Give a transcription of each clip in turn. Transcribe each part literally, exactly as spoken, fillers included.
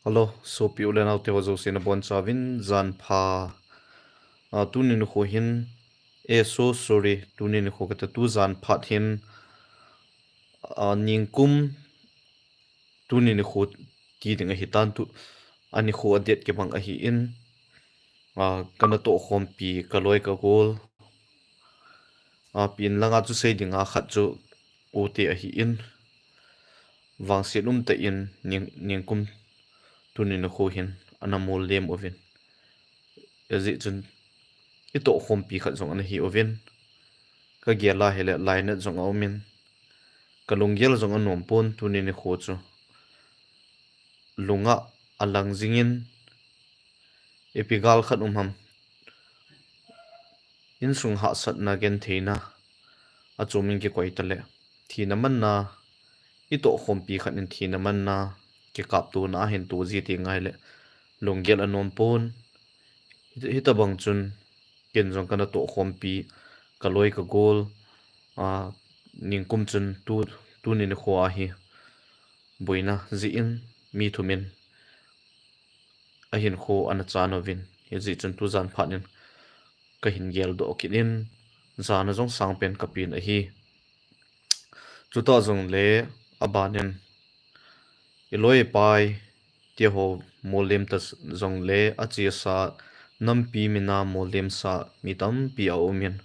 Hello, sopi u le nao te ho jouse nabonchauvin jan pha. Ah, tuni nikho hin, eh, so sorry, tuni nikho kati, tu jan phat hin, ah, ningkum tuni nikho ti ding ahitan tu, anikho adet kibang ahin, ah, kana tohkhompi kaloi kagol, ah, pin langa chu sei dinga khat chu ute ahin, vangset umtah in ning, ningkum tuni nikho hin ana mol lem uvin. Ajeh chun itohkhompi khat jong ana hi uvin. Kagel a hile lainat jong aumin, kalunggel jong anom pon tuni nikho chu. Lunga alang jingin, ipi gal khat um ham, insung hahsatna gentheina achomin kikoi tale, thina manna, itohkhompi khat in thina manna kikaptona ahin to ji ti ngaile lunggel anom pon. Hita, hitabang chun ken jong kana tohkhompi kaloi kagol, ah, ningkum chun tu, tuni nikho ahi, boina jeh in mi thumin ahinkho ana chan uvin, hijeh chun tu jan phat in kahin geldoh kit in, jana jong sangpen kapin ahi. Chutah jongle abanin iloi ipai teho mollem ta jongle achesa nampi mina mollemsa mi tampi aumin,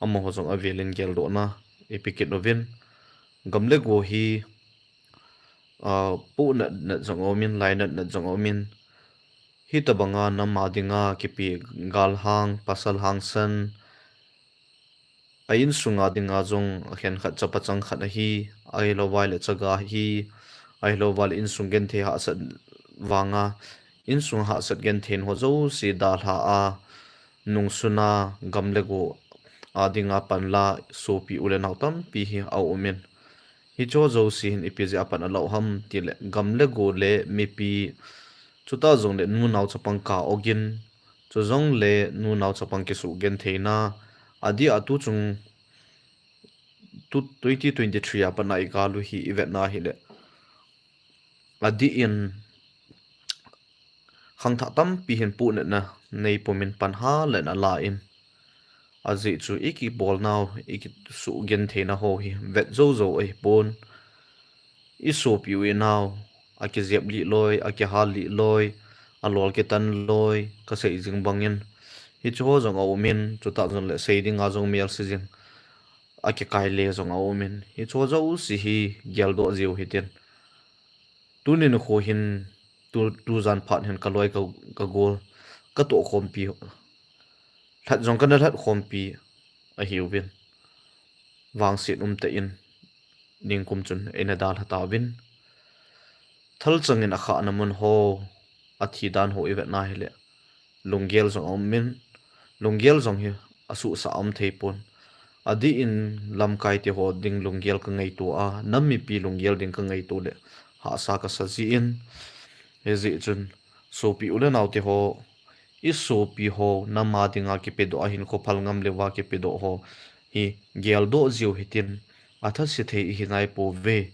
amaho jong avelin geldohna ipe kit uvin, gam le go hi, ah, pohnat nat jong aumin, lainat nat jong aumin, hitabanga nam a dinga kipe galhang, pasal hangsan, a insunga dinga jong akhenkhat chapa chang khat ahi, ahilouva le chaga ahi, ahilouva le insung genthei hahsat vanga, insung hahsat genthei ho jouse dalha a, nungsuna gam le go a dinga panla sopi u le nao tampi hi aumin. Hicheho jouse hin ipi jeh a pan alah u ham tile gam le go le mipi, chutah jongle nunao chapang ka ogin, chujongle nunao chapang kisuh gentheina, adeh a tu chung, tu twenty twenty-three a pat a igal u hi ivetna hile, adeh in khangthah tampi hin pohnatna neipumin pan halen alan, ajeh chu ikibolnau, ikisuh gentheina ho hi vet jou jou ahipon. Isopi u inao, akijep lih loi, akihal lih loi, alol kitan loi, kasei jing bangin, hicheho jong aumin, chutah jongle sei dinga jong melse jing, akikaile jong aumin, hicheho jouse hi geldoh jiu hitin. Tuni nikho hin tu, tu jan phat hin kaloi ka, kagol, katohkhompi, lhat jong kana lhatkhompi ahiuvin, vangset umtah in ningkum chun eina dalha tauvin, thalchangin akhahna mun ho, athi dan ho ivetna hile, lunggel jong aumin, lunggel jong hi asuhsah aum theipon. Adeh in lamkai teho ding lunggel kangaito a, nam mipi lunggel ding kangaito le hahsa kasa jin, hijeh chun sopi u le nao teho, isopi ho nam a dinga kipedoh, ahinkho phalngam leuva kipedoh ho hi geldoh jiu hitin, athase thei ihi naipouve.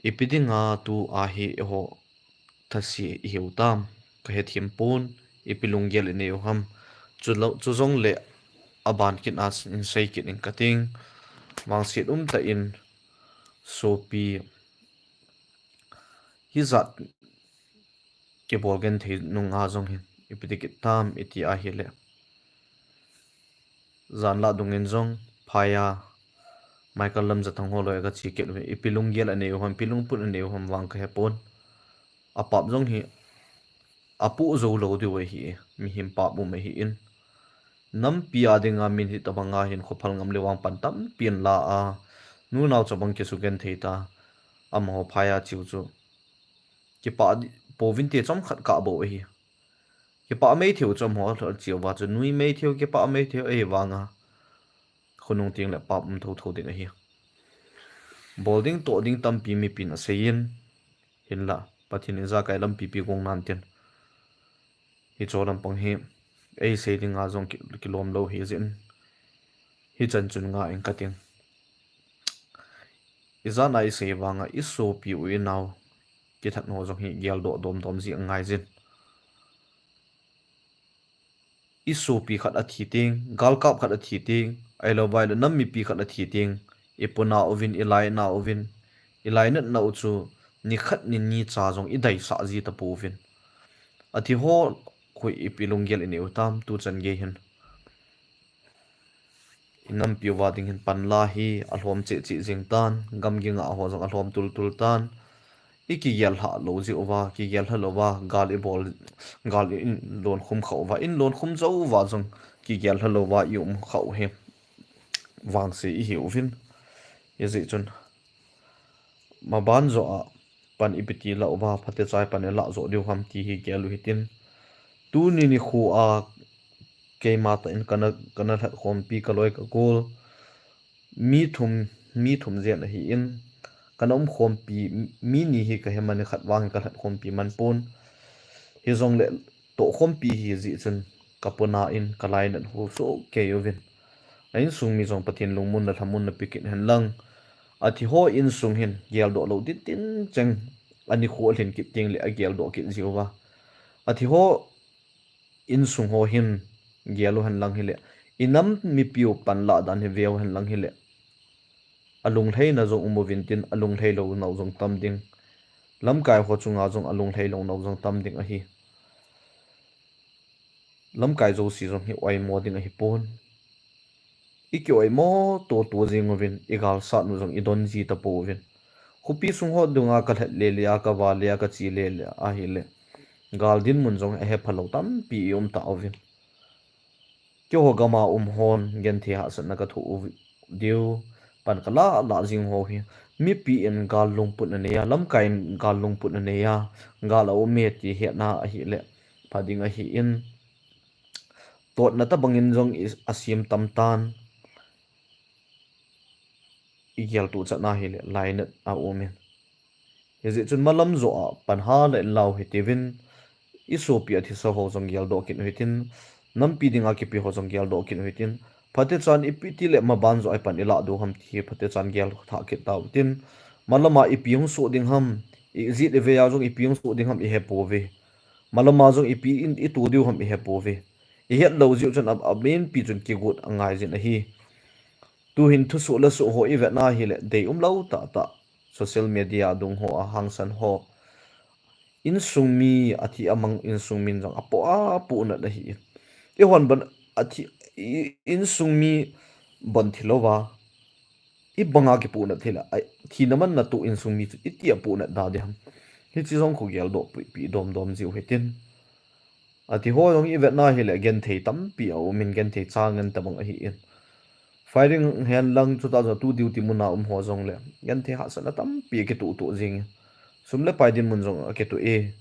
Ipi dinga tua hi eiho thase ihiu tam, kahethem pon, ipi lunggel inei u ham. Chulou, chujongle aban kit a insei kit ing kating, vangset umtah in sopi hijat kibol genthei nunga jong hin ipi ti kit tam iti ahile, janlah dungin jong phaiya Michael Lamjathang holoi kache kit uve, ipi lunggel anei u ham, ipi lungput anei u ham vang kahepon. Apap jong hi apoh jou lou diu ahi, mihem pap um ahin. Nampi a dinga min hitabanga hinkho phalngam leuva pan tampi anla a, nunao chapang kisugenthei ta, amaho phaiya cheu chu kipah di, pouvinte chomkhat kabou ahi. Kipah maitheiu chu amaho cheuva chu nui maitheiu, kipah maitheiu ahivanga, khonung tengle pap um thotho ding ahi. Bol ding toh ding tampi mipin aseiyin, hinla Pathen ijakai lampi pi gong nan tin, hicho lampang hi eisei dinga jong ki, kilom lou hijeh in, hichan chun nga ing kating. Ijat a isei vanga isopi u inao, kithat ho jong hi geldoh domdom ji angai jin. I sopi khat athi ting, galkap khat athi ting, ahilou vai le nam mipi khat athi ting, i puna uvin, i lainat uvin, i lainatna u chu ni khat ni ni cha jong i daisah ji tapouvin. Athi ho khu ipi lunggel i neiu tam tuchan gei hin. I nampi uva ding hin panla hi alhom cheh cheh jing tan, gam ginga ho jong alhom tul tul tan. I kigel lha lou ji uva, kigel lha louva, gal i bol, gal i in lon khum kha uva, in lon khum jou uva jong kigel lha louva i um kha u hi vangse i hiuvin. Hijeh chun maban joh a pan ipi ti la uva, phatecha pan i la joh diu ham ti hi gel u hitin. Tuni nikho a keima tah in kana, kana lhatkhompi ka loi ka gol. Mi thum, mi thum jen ahi in. Kana umkhompi, mi ni hi ka he man in khat vang hi ka lhatkhompi man pon. Hijongle tohkhompi hi jeh chun ka puna in ka lainat ho soh kei uvin. A insung mi jong Pathen lungmon le lhamon na pe kit hen lang. Athi ho insung hin geldoh lou tin tin cheng ani kho lhin kit ting le ageldoh kit ji uva. Athi ho insung ho hin gel u hen lang hile, i nam mipi u pan la dan hi ve u hen lang hile, alunglhaina jong um uvin tin, alunglhai lou nau jong tam ding. Lamkai ho chunga jong alunglhai lou nau jong tam ding ahi. Lamkai jouse jong hi oimo ding ahi pon. I ki oimo to to jing uvin, i galsat nu jong i don ji tapouvin. Khopi sung ho dunga ka lhet le le a, ka va le a, ka che le le a hile, gal dinmun jong ahe phalou tampi i um tauvin. Keiho gam a um hon genthei hahsatna ka thoh u diu, pan ka la la jing ho hi. Mipi in gal lungput anei a, lamkai in gal lungput anei a, gal a um e ti hetna ahile pha ding ahi in. Totna tabang in jong i, asem tam tan. I geltoh chatna hile lainat a um in. Hijeh chun malam joh a pan ha le in lau hitiuvin, i sopi athisa ho jong geldoh kit u hitin, nampi dinga kipe ho jong geldoh kit u hitin, phatechan ipi ti le maban joh a pan i lah diu ham ti hi phatechan gel thah kit tau hitin, malam a ipi hung soh ding ham, i jet i vei a jong ipi hung soh ding ham i he pouve. Malam a jong ipi in i to diu ham i he pouve. I het lou jeh chun a, a main pi chun kigot angai jin ahi. Tuhin thusoh le soh ho i vetna hile deium lou tah tah. Social media dung ho a hangsan ho. Insung mi athi amang insung min jong apoh apoh nat ahi in. I hon ban athi, i, insung mi ban thi louva. I banga kipoh nat thei la, ai, thina man na toh insung mi chu iti apoh nat da ding ham. Hiche jong khu geldoh pi, pi dom dom jiu hitin. Athi ho jong i vetna hile genthei tampi a um in genthei chang ngen tabang ahi in. Firing hen lang chuta jong tu duty mun a um ho jong le genthei hahsatna tampi kitoh toh jing. Sum le pai dinmun jong akitoh e.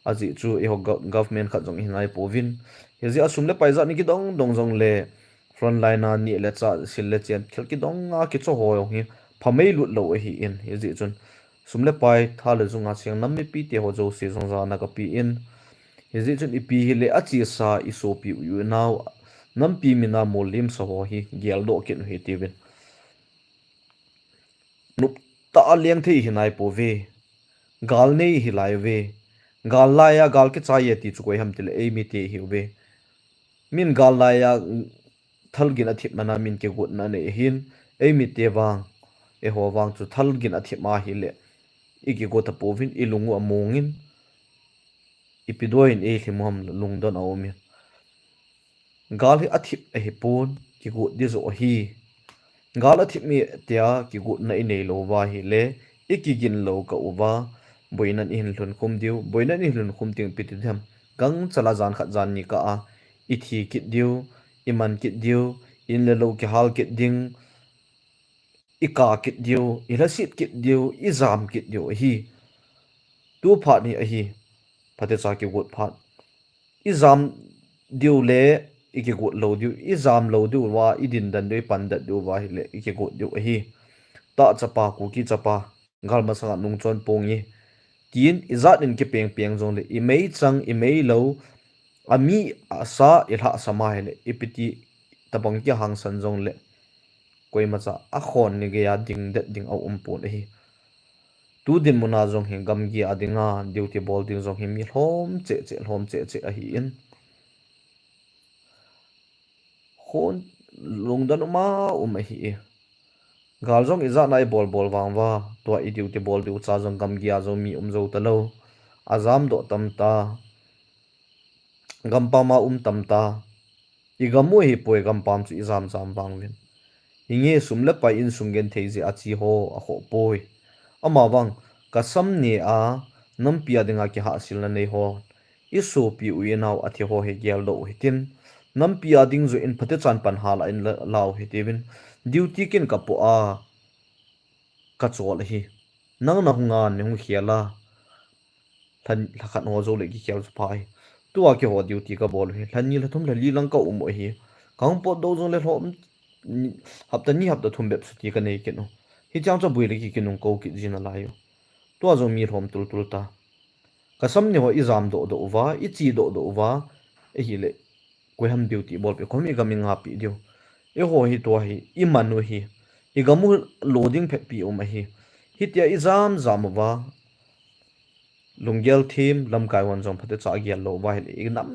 Ajeh chu eiho go-, government khat jong hi nai pouvin. Hijeh a sum le pai jat ni kidong dong jong le frontline a neh le chah, sil le chen, thil kidong a kicho ho jong hi phamei lut lou ahi in. Hijeh chun sum le pai, tha le jung a cheng nam mipi te ho jouse jong jana kape in. Hijeh chun ipi hile achesa i sopi u, u nau, nampi min a molem sa ho hi geldoh kit u hitiuvin. Nop tah a leng thei hi nai pouve. Gal nei hi lai uve. Gal lai a gal kichai e ti chu koi ham tile eimi te hi uve. Min gal lai a thal gin athip man a min kigot na nei hin, eimi te vang, eiho vang chu thal gin athip ma hile i kigot tapouvin, i lung u among in, ipi doi in eilhim u ham lungdon a um in. Gal hi athip ahi pon, kigot di joh ahi. Gal athip mi tia kigotna i nei lou va hile, i kigin lou kah uva, boina in i hin lhun khum diu, boina in i hin lhun khum ding ipi ti ding ham. Gangchal a jan khat jan ni kah a, i thi kit diu, i man kit diu, in le lou kihal kit ding, i kah kit diu, i lhaset kit diu, i jam kit diu ahi. Tu phat ni ahi, phatecha kigot phat. I jam diu le, i kigot lou diu, i jam lou diu va, i dindan diu, i pandat diu va hile, i kigot diu ahi. Tah chapa, Kuki chapa, gal masanga nungchon ponge. Tin, i jat in kipeng peng jongle, i meichang, i meilou, ami asa, i lhahsa ma hile, ipi ti tabang kihangsan jongle, koimacha akhon ni geiya ding det ding a um pon ahi. Tu dinmun a jong hi gamgi a dinga duty bol ding jong hi mi lhom cheh cheh, lhom cheh cheh ahi in. Khun lungdon um a um ahi e. Gal jong ijat na ibol bol vang uva, tua i duty bol diu cha jong gamgi a jong mi um jou talou. Ajam doh tam ta. Gampam a um tam ta. I gam u hi poi, gampam chu i jam jam vang uvin. Hinge sum le pai insung genthei jeh a chi ho a khoh poi. Ama vang, ka sam ne a nampi a dinga kihahsilna nei ho, i sopi u i nau a thi ho hi geldoh u hitin, nampi a ding joh in phatechan pan hal a in la, lau hitiuvin, duty kin ka poh a, ka chol ahi. Nang na hung a, ni hung khel a. Lha, lha khat ho jou le kikhel chu pha hi. Tua keiho duty ka bol u hi. Lha ni, lha thum, lha li lang ka um u ahi. Ka hung potdoh jong le lhom, ni, hapta ni, hapta thum bep chuti ka nei kit u. Hichang chu bui le ki kinung kou kit ji nalai u. Tua jong mi lhom tul tul ta. Ka sam ne ho i jam doh doh uva, i chi doh doh uva. Ahile, koi ham duty bol pi, koi ham i gam i nga pi diu. Eiho hi tua hi, i man u hi. I gam u lo ding phet pi um ahi. Hitia i jam jam uva. Lunggel them, lamkai hon jong phatecha gel lou uva ahile, i nam